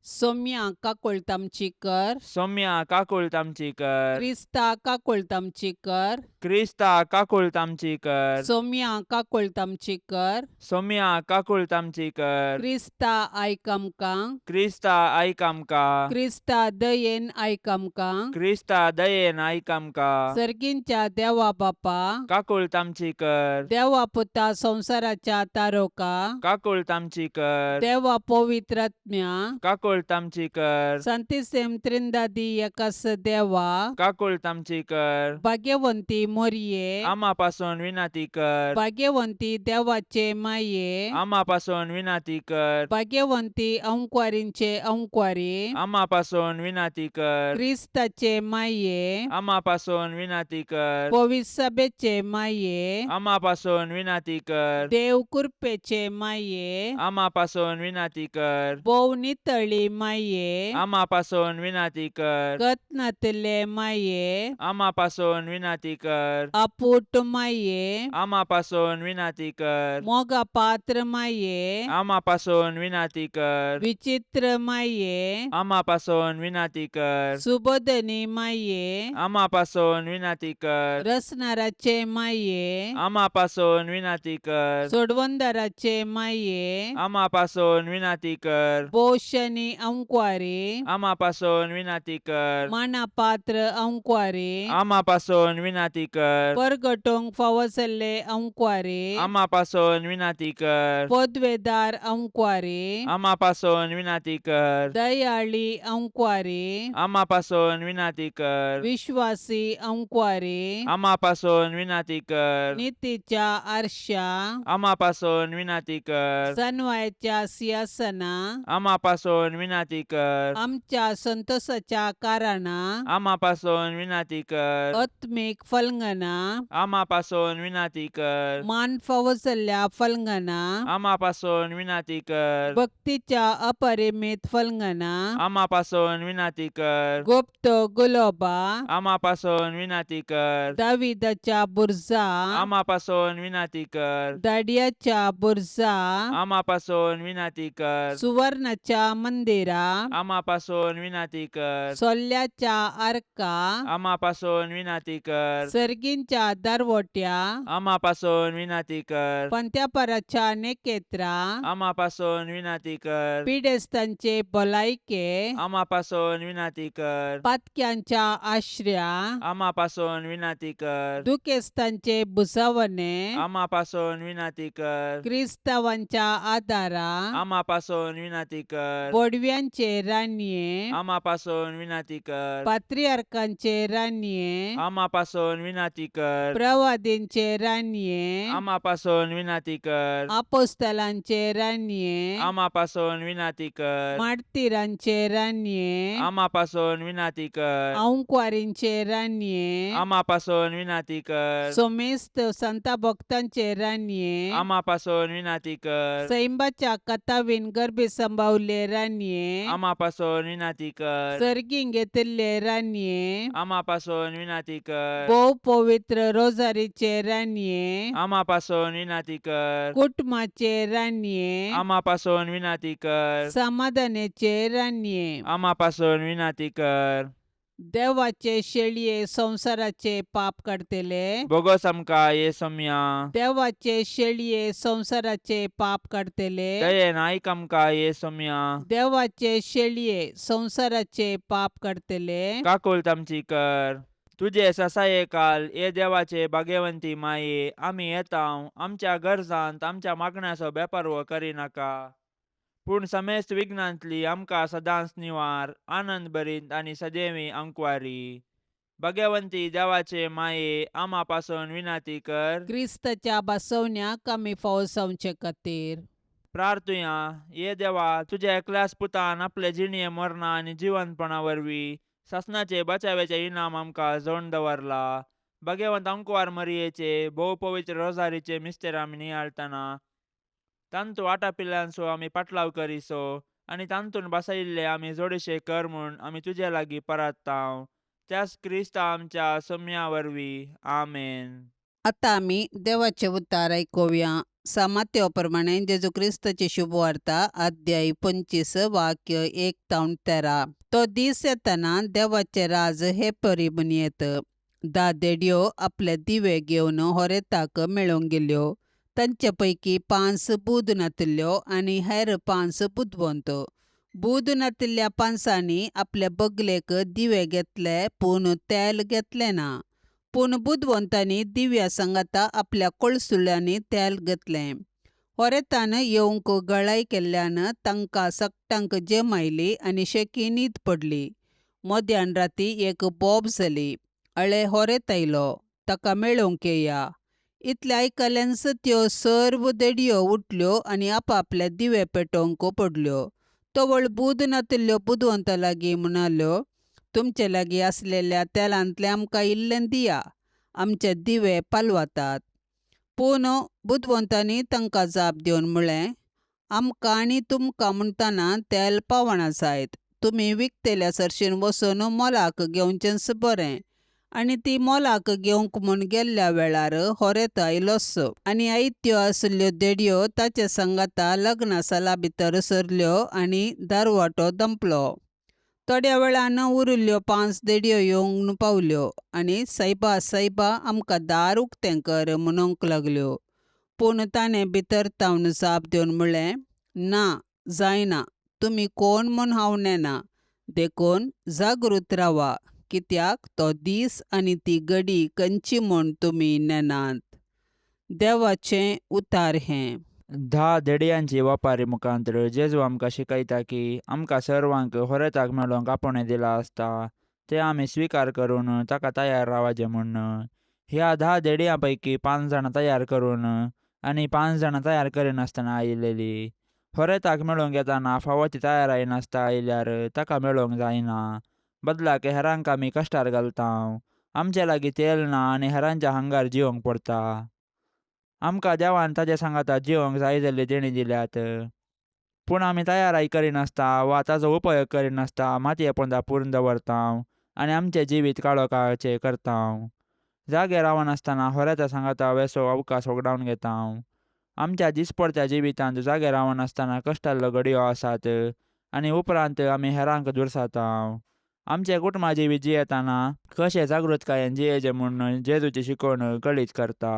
सोम्या काकुळट आमची कर. सोम्या काकुळट आमची कर. क्रिस्ता काकुळट आमची कर. क्रिस्ता काकुळट आमची कर. सोम्या काकुळट आमची कर. सोम्या काकुळट आमची कर. क्रिस्ता आयक आमकां. क्रिस्ता आयक आमकां. क्रिस्ता दयेन आयक आमकां. क्रिस्ता दयेन आयक आमकां. सर्गींच्या देवा बापा, काकुळट आमची कर. देवा पुता संवसाराच्या तारोका, काकुळट आमची कर. देवा पवित्र आत्म्या, काकुळट काकुळट आमची कर. सांतिसेम त्रिंदादी एकास देवा, काकुळट आमची कर. भाग्यवंती मोरये, आमा पासून विनंती कर. भाग्यवंती देवाचे माये, आमा पासून विनंती कर. भाग्यवंती अंकवारींचे अंकवारी, आमा पासून विनंती कर. क्रिस्ताचे माये, आमा पासून विनंती कर. पविसभेचे माये, आमा पासून विनंती कर. देव कृपेचे माये, आमा पासून विनंती कर. भोव नितळी माये, आमा पासून विनंती कर. गतनातले माये, आमा पासून विनंती कर. अपूट माये, आमा पासून विनंती कर. मोगा पात्र माये, आमा पासून विनंती कर. विचित्र माये, आमा पासून विनंती कर. सुबोधनी माये, आमा पासून विनंती कर. रसनाराचे माये, आमा पासून विनंती कर. सोडवंदाराचे माये, आमा पासून विनंती कर. पोषणी अंकवारी, आमा पासून विनंती कर. माना पात्र अंकवारी, आमा पासून विनंती कर. परगटोंक फावो जाल्ले अंकवारी, आमा पासून विनंती कर. पदवेदार अंकवारी, आमा पासून विनंती कर. दयाळी अंकवारी, आमा पासून विनंती कर. विश्वासी अंकवारी, आमा पासून विनंती कर. नितीच्या आरशा, आमा पासून विनंती कर. सनवायच्या सिंहासना, आमा पासून विनंती कर. आमच्या संतोषाच्या कारणा, आमा पासून विनंती कर. आत्मीक फलंगना, आमा पासून विनंती कर. मान फावो जाल्ल्या फलंगना, आमा पासून विनंती कर. भक्तीच्या अपरिमित फलंगना, आमा पासून विनंती कर. गुप्त गुलोबा, आमा पासून विनंती कर. दाविदाच्या बुरजा, आमा पासून विनंती कर. दाडियाच्या बुरजा, आमा पासून विनंती कर. सुवर्णाच्या मंदिरा, आमा पासून विनंती कर. सोल्ल्याच्या आर्का, आमा पासून विनंती कर. सर्गींच्या दरवट्या, आमा पासून विनंती कर. पंत्यापराच्या नेकेत्रा, आमा पासून विनंती कर. पिडेस्तांचे भलायके, आमा पासून विनंती कर. पातक्यांच्या आश्र्या, आमा पासून विनंती कर. दुखेस्तांचे भुजवणे, आमा पासून विनंती कर. क्रिस्तावांच्या आदारा, आमा पासून विनंती कर. बोडव्यांचे रानये, आमा पासून विनंती कर. पात्रियार्कांचे रानये, आमा पासून विनंती कर. प्रवादींचे रानये, आमा पासून विनंती कर. आपोस्तलांचे रानये, आमा पासून विनंती कर. मार्तीरांचे रानये, आमा पासून विनंती कर. अंकवारींचे रानये, आमा पासून विनंती कर. सोमेस्त संता भक्तांचे रानये, आमा पासून विनंती कर. सैंबाच्या कथावीन गर्भे संभावले रानये, आमा पासून विनंती कर. सर्गीं घेतिल्ले रानये, आमा पासून विनंती कर. भोव पवित्र रोजारीचे रानये, आमा पासून विनंती कर. कुटुंबाचे रानये, आमा पासून विनंती कर. समाधानाचे रानये, आमा पासून विनंती कर. देवाचे शेळये संवसाराचे पाप काडतले, बोगस आमकां ये सोम्या. देवाचे शेळये संवसाराचे पाप काडतले, दयेन आयक आमकां ये सोम्या. देवाचे शेळये संवसाराचे पाप काडतले, काकुळट आमची कर. तुजे ससाये काल ये देवाचे भाग्यवंती माये, आमी येता आमच्या गरजांत आमच्या मागण्याचो बेपारवो करिनाका, पूण समेस्त विघ्नांतली आमकां सदांच निवार, आनंद भरीत आनी सदैवी अंकवारी. भाग्यवंती देवाचे माये, आमा पासून विनंती कर. क्रिस्ताच्या बसवण्याक आमी फावो जावचे खातीर. प्रार्थुया. ये देवा, तुज्या एकल्याच पुतान आपले जिणये मरणा आनी जिवंतपणा वरवीं सासणाचे बचाव्याचे इनाम आमकां जोडून दवरला. भाग्यवंत अंकवार मरियेचे भोव पवित्र रोजारीचे मिस्तेर आमी नियाळतना तांतू आटापिल्ल्यांचो आमी पाटलाव करिसो आनी तांतून बसयिल्ले आमी जोडीशे कर म्हूण आमी तुजे लागीं परत्तांव, त्याच क्रिस्ता आमच्या सोम्या वरवीं. आमेन. आतां आमी देवाचें उतार आयकुया. सामात्यो प्रमाणे जेजू क्रिस्ताची शुभवार्ता, अध्याय 25, वाक्य 1 तावन 13. तो दीस येतना देवाचें राज हे परी म्हणयेत. 10 देडयो आपले दिवे घेवन होरेताक मेळोवंक गेल्यो. तांचे पैकी 5 बूद नातिल्ल्यो आनी हेर 5 बुदवंत. बूद नातिल्ल्या 5 आपले बगलेक दिवे घेतले पूण तेल घेतलें ना. पूण बुदवंतांनी दिव्या सांगाता आपल्या कळसुल्यांनी तेल घेतलें. होरेतान येवंक गळाय केल्ल्यान तांकां सगटांक जेम आयली आनी शेकी न्हीद पडली. मध्यान राती एक बोब जाली, अळे होरेत आयलो, ताका मेळोवंक येया. इतलें आयकल्यानच त्यो सर्व देडयो उठल्यो आनी आपापले दिवे पेटोवंक पडल्यो. तवळ बूद नातिल्ल्यो बुदवंता लागीं म्हणाल्यो, तुमचे लागीं आसलेल्या तेलांतलें आमकां इल्लें दिया, आमचे दिवे पालवतात. पूण बुदवंतांनी तांकां जाप दिवन म्हळें, आमकां आनी तुमकां म्हणटना तेल पावना जायत, तुमी विकतेल्या सरशीन वचून मोलाक घेवचेंच बरें. आनी ती मोलाक घेवंक म्हूण गेल्ल्या वेळार होरेत आयलोच. आनी आयत्यो आशिल्ल्यो देडयो ताचे सांगाता लग्ना साला भितर सरल्यो आनी दारवाटो दंपलो. थोड्या वेळान उरिल्ल्यो 5 देडयो येवंक पावल्यो आनी सायबा सायबा आमकां दार उक्तें कर म्हणूंक लागल्यो. पूण ताणें भितर तावन जाप दिवन म्हळें, ना, जायना, तुमी कोण म्हूण हांव नेना, देखून जागृत रावा, कित्याक तो दीस आनी ती घडी खंयची म्हूण तुमी नेनात. देवाचें उतार हें. 10 देडयांची वपारी मुखांतर जेजू आमकां शिकयता की आमकां सर्वांक होरेताक मेळोवंक आपोवणें दिलां आसता तें आमी स्विकार करून ताका तयार रावाचें म्हूण. ह्या 10 देडयां पैकी 5 जाणां तयार करून आनी 5 जाणां तयार करिनासतना आयिल्ली. होरेताक मेळोवंक येताना फावो ती तयाराय नासता आयल्यार ताका मेळोवंक जायना. बदलाक हेरांक आमी कश्टार घालता. आमचे लागीं तेल ना आनी हेरांच्या हांगार जिवंक पडटा. आमकां देवान ताजे सांगाता जिवंक जाय जाल्ली देणी दिल्यात, पूण आमी तयाराय करिनासता वा ताजो उपयोग करिनासता मातये पोंदा पुरून दवरता आनी आमचें जिवीत काळोखाचें करता. जागे रावनासतना होरेता सांगाता वेसो अवकाश वगडावन घेता. आमच्या दिसपडत्या जिवितांत जागे रावनासतना कश्टाल्लो घडयो आसात आनी उपरांत आमी हेरांक दुरसाता. आमचें कुटुंबा जिवीत जियेतना कशें जागृतकायेन जियेचें म्हूण जेजूची शिकवण कळीत करता.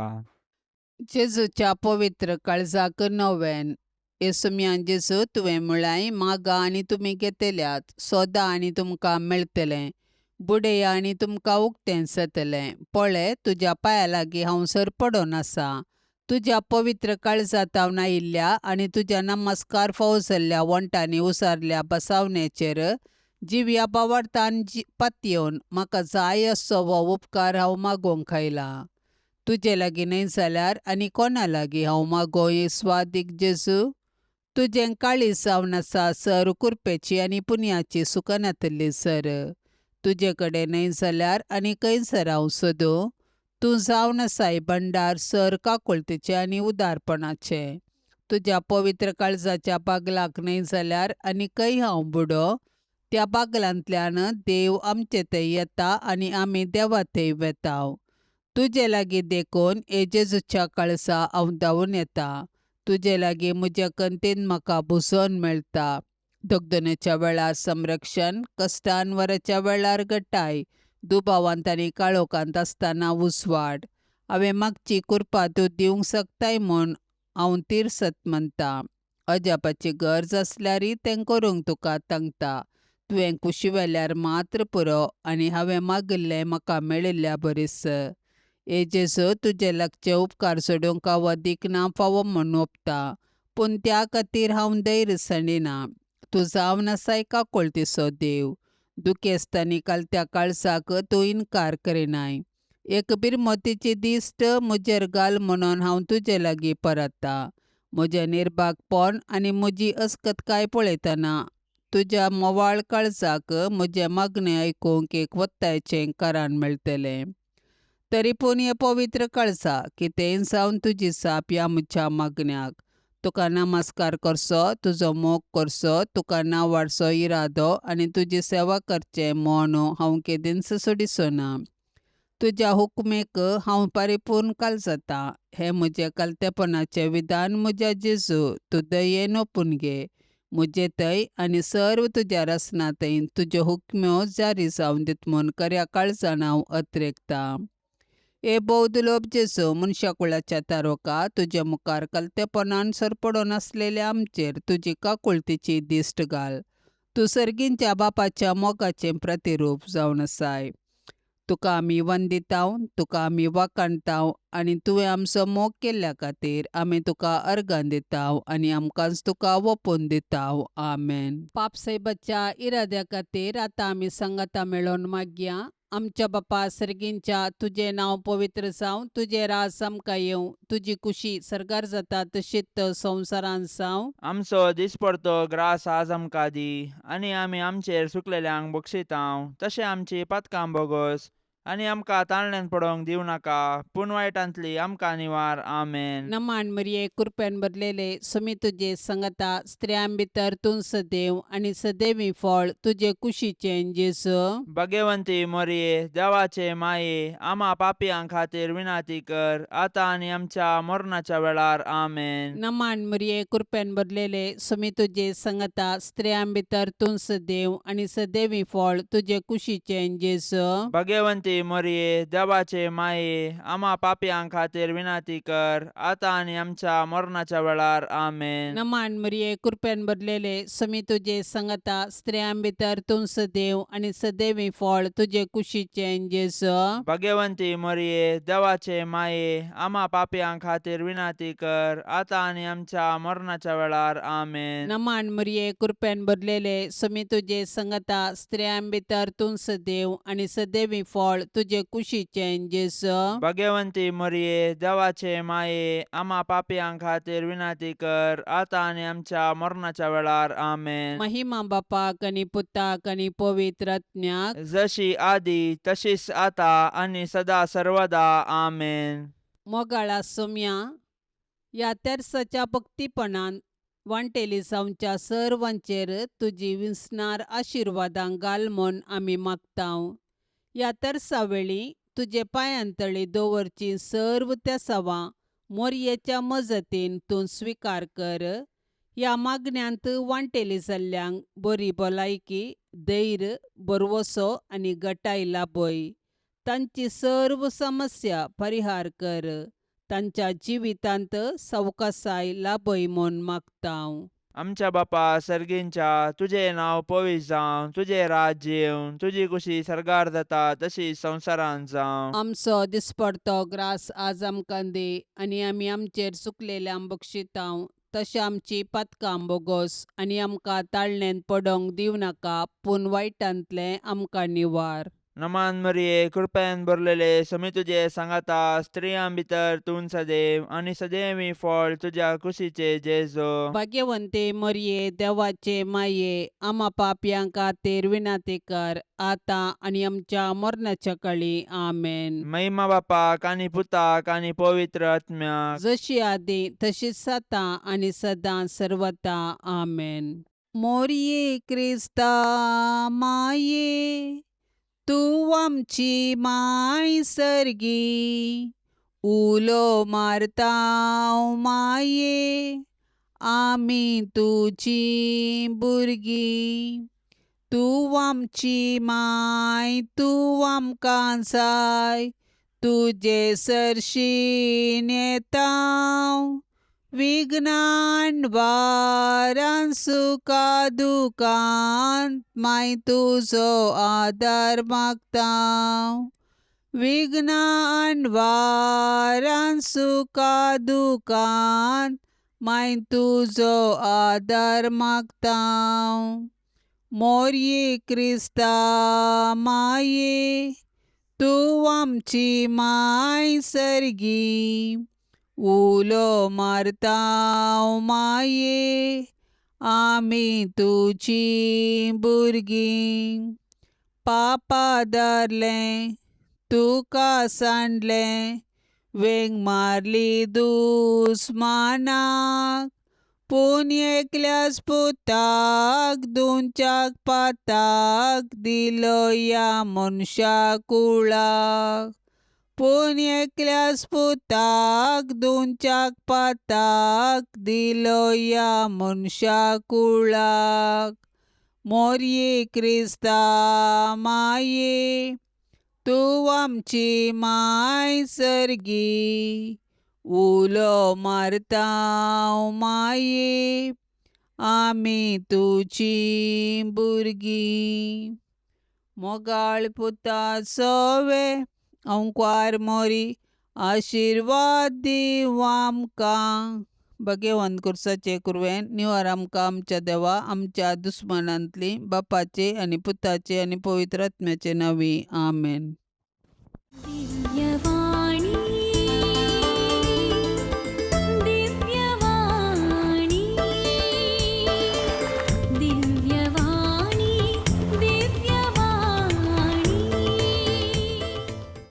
जेजूच्या पवित्र काळजाक नवेन. येसुम्यान जेजू, तुवें म्हळाय, मागा आनी तुमी घेतल्यात, सोदा आनी तुमकां मेळटलें, बुडया आनी तुमकां उक्तें जातलें. पळय, तुज्या पांया लागीं हांव सरपडोन आसा. तुज्या पवित्र काळजांत आयिल्ल्या आनी तुज्या नमस्कार फावो जाल्ल्या वण्टांनी उसारल्या बसावणेचेर जिव्या बावडतान पातयेवन म्हाका जाय असो हो उपकार हांव मागोवंक आयलां. तुजे लागीं न्हय जाल्यार आनी कोणा लागीं हांव मागों स्वादीक जेजू? तुजें काळीज जावन आसा सर कुरपेची आनी पुनयाची सुकनातली सर. तुजे कडेन न्हय जाल्यार आनी खंयसर हांव सोदूं? तूं जावन आसाय भंडार सर काकुळतेचें आनी उदारपणाचें. तुज्या पवित्र काळजाच्या बागलाक न्हय जाल्यार आनी खंय हांव बुडो? त्या बागलांतल्यान देव आमचे थंय येता आनी आमी देवा थंय वेता. तुजे लागीं देखून हे जेजूच्या काळजा हांव धांवून येता. तुजे लागीं म्हज्या कंतीन म्हाका भुजोन मेळटा. दगदनेच्या वेळार संरक्षण, कश्टान वराच्या वेळार गटाय, दुबावांत आनी काळोखांत आसतना उजवाड. हांवें मागची कृपा तूं दिवंक शकताय म्हूण हांव तिरसत म्हणटा. अजापाची गरज आसल्यारय तें करूंक तुका तांकता. तुवें कुशी वेल्यार मात्र पुरो आनी हांवें मागिल्लें म्हाका मेळिल्ल्या बरीस. हे जेजू, तुजे लागचे उपकार सोडूंक हांव अदीक ना फावो म्हूण ओंपता, पूण त्या खातीर हांव धैर्य सांडिना. तूं जावन आसाय काकुळतीचो देव. दुखेस्तांनी कालत्या काळजाक तूं इनकार करिनाय. एक बिरमतीची दिश्ट म्हजेर घाल म्हणून हांव तुजे लागीं परतता. म्हजें निर्भागपण आनी म्हजी अस्कतकाय पळयतना तुज्या मोवाळ काळजाक म्हजें मागणें आयकूंक एक वत्तायचें कारण मेळटलें. तरी पूण हें पवित्र काळजा कितेंय जावन तुजी जाप ह्या म्हज्या मागण्याक. तुका नमस्कार करचो, तुजो मोग करचो, तुका नांवाडचो इरादो आनी तुजी सेवा करचें म्हूण हांव केदींच सोडिचो ना. तुज्या हुकमेक हांव परिपूर्ण काळजाता. हें म्हजें कलतेपणाचें विधान म्हज्या जेजू, तूं दयेन ओपून घे. म्हजे थंय आनी सर्व तुज्या रसना थंय तुज्यो हुकम्यो जारी जावन दीत म्हूण खऱ्या काळजान हांव अत्रेकतां. हे बौद्धलोप जेजू, मनशाकुळाच्या तारोका, तुज्या मुखार कलतेपणान सरपडोन आसलेल्या आमचेर तुजी काकुळतीची दिश्ट घाल. तूं सर्गींच्या बापाच्या मोगाचें प्रतिरूप जावन आसाय. तुका आमी वंदिताव, तुका आमी वाखाणताव आनी तुवें आमचो मोग केल्ल्या खातीर आमी तुका अर्गां दिताव आनी आमकांच तुका ओपून दिताव. आमेन. पापसाहेबाच्या इराद्या खातीर आतां आमी सांगाता मेळोवन मागया. आमच्या बापा सर्गींच्या, तुजें नांव पवित्र जावं, तुजें राज आमकां येवं, तुजी कुशी सर्गार जाता तशीच संवसारांत जावं. आमचो दिसपडतो ग्रास आज आमकां दी आनी आमी आमचेर सुकलेल्यांक बक्षितांव तशें आमची पातकां बोगोस आनी आमकां ताळण्यान पडोवंक दिवं नाका पूण वायटांतली आमकां निवार. आमेन. नमान मरिये, कृपेन भरलेले, सुमी तुजे संगता, स्त्रियां भितर तूं सदैव आनी सदैवी फळ तुजे कुशीचें जेजू. भगवंती मोरये, देवाचे माये, आमा पापयां खातीर विनाती कर आतां आनी आमच्या मरणाच्या वेळार. आमेन. नमान मरिये, कृपेन भरलेले, सुमी तुजे संगता, स्त्रियां भितर तूं सदैव आनी सदैवी फळ तुजे कुशीचें जेजू. भगवंती मोरये, देवाचे माये, आमा पापयां खातीर विनाती कर आतां आनी आमच्या मरणाच्या वेळार. आमेन. नमान मरिये, कृपेन भरलेले, सुमी तुजे संगता, स्त्रियां भितर तूं सदैव आनी सदैवी फळ तुजे कुशीचें जेजू. भगवंती मोरये, देवाचे माये, आमा पापयां खातीर विनाती कर आतां आनी आमच्या मरणाच्या वेळार. आमेन. नमान मरिये, कृपेन भरलेले, सुमी तुजे संगता, स्त्रियां भितर तूं सदैव आनी सदैवी फळ तुजे कुशीचें जेजू. भगवंती मोरये, देवाचे माये, आमा पापयां खातीर विनाती कर आतां आनी आमच्या मरणाच्या वेळार. आमेन. महिमा बापाक आनी पुताक आनी पवित्र आत्म्याक, जशी आदी तशीच आता आनी सदा सर्वदा. आमेन. मोगाळा सोम्या, ह्या तेर्साच्या भक्तीपणान वांटेली जावच्या सर्वांचेर तुजी विसणार आशिर्वादां घाल म्हूण आमी मागतांव. ह्या तेर्सा वेळी तुजे पांयांतळी दवरची सर्व तेसावां मोरयेच्या मजतीन तूं स्विकार कर. ह्या मागण्यांत वांटेली जाल्ल्यांक बरी भलायकी, धैर्य, भरवसो आनी गटाय लाभय. तांची सर्व समस्या परिहार कर. तांच्या जिवितांत सवकासाय लाभय म्हूण मागतांव. आमच्या बापा सर्गींच्या, तुजें नांव पवित्र जावं, तुजें राज्य येवं, तुजी कुशी सर्गार जाता तशी संवसारांत जावं. आमचो दिसपडतो ग्रास आज आमकां दी आनी आमी आमचेर चुकलेल्यांक बक्षितांव तशें आमची पातकां बोगोस आनी आमकां ताळणेंत पडोवंक दिवं नाका पूण वायटांतलें आमकां निवार. नमान मरिये, कृपेन भरलेले, समी तुजे सांगाता, स्त्रियां भितर तूं सदैव आनी सदैवी फळ तुज्या कुशीचे जेजो. भाग्यवंते मरिये, देवाचे माये, आमा पापयां खातीर विनाती कर आतां आनी आमच्या मरणाच्या कळी. आमेन. महिमा बापाक आनी पुताक आनी पवित्र आत्म्याक, जशी आदी तशीच आतां आनी सदां सर्वता. आमेन. मोरये क्रिस्ता माये, तूं आमची माय सर्गी, उलो मारता माये, आमी तुजी भुरगीं. तूं आमची माय, तूं आमकां जाय, तुजे सरशीं येता विघ्नान वारान सुखा दुखान माय तुजो आदार मागता. विघ्नान वारान सुखा दुखान माय तुजो आदार मागता. मोरये क्रिस्ता माये, तूं आमची माय सर्गी, उलो मारता माये, आमी तुजी भुरगीं. पापा धरलें तुका सांडलें, वेंग मारली दुस्मानाक, पूण एकल्याच पुताक दोनच्याक पाताक दिलो ह्या मनशा कुळाक. पूण एकल्याच पुताक दोनच्याक पाताक दिलो ह्या मनशा कुळाक. मोरये क्रिस्ता माये, तूं आमची माय सर्गी, उलो मारता माये, आमी तुजी भुरगीं. मोगाळ पुता सोवे अंकवार मोरी आशिर्वाद दीव आमकां. भगेवंत कुर्साचे कुरवेन निवार आमकां आमच्या देवा आमच्या दुस्मानांतली बापाचे आनी पुताचे आनी पवित्र आत्म्याचे नांवी. आमेन. दिव्यवाणी.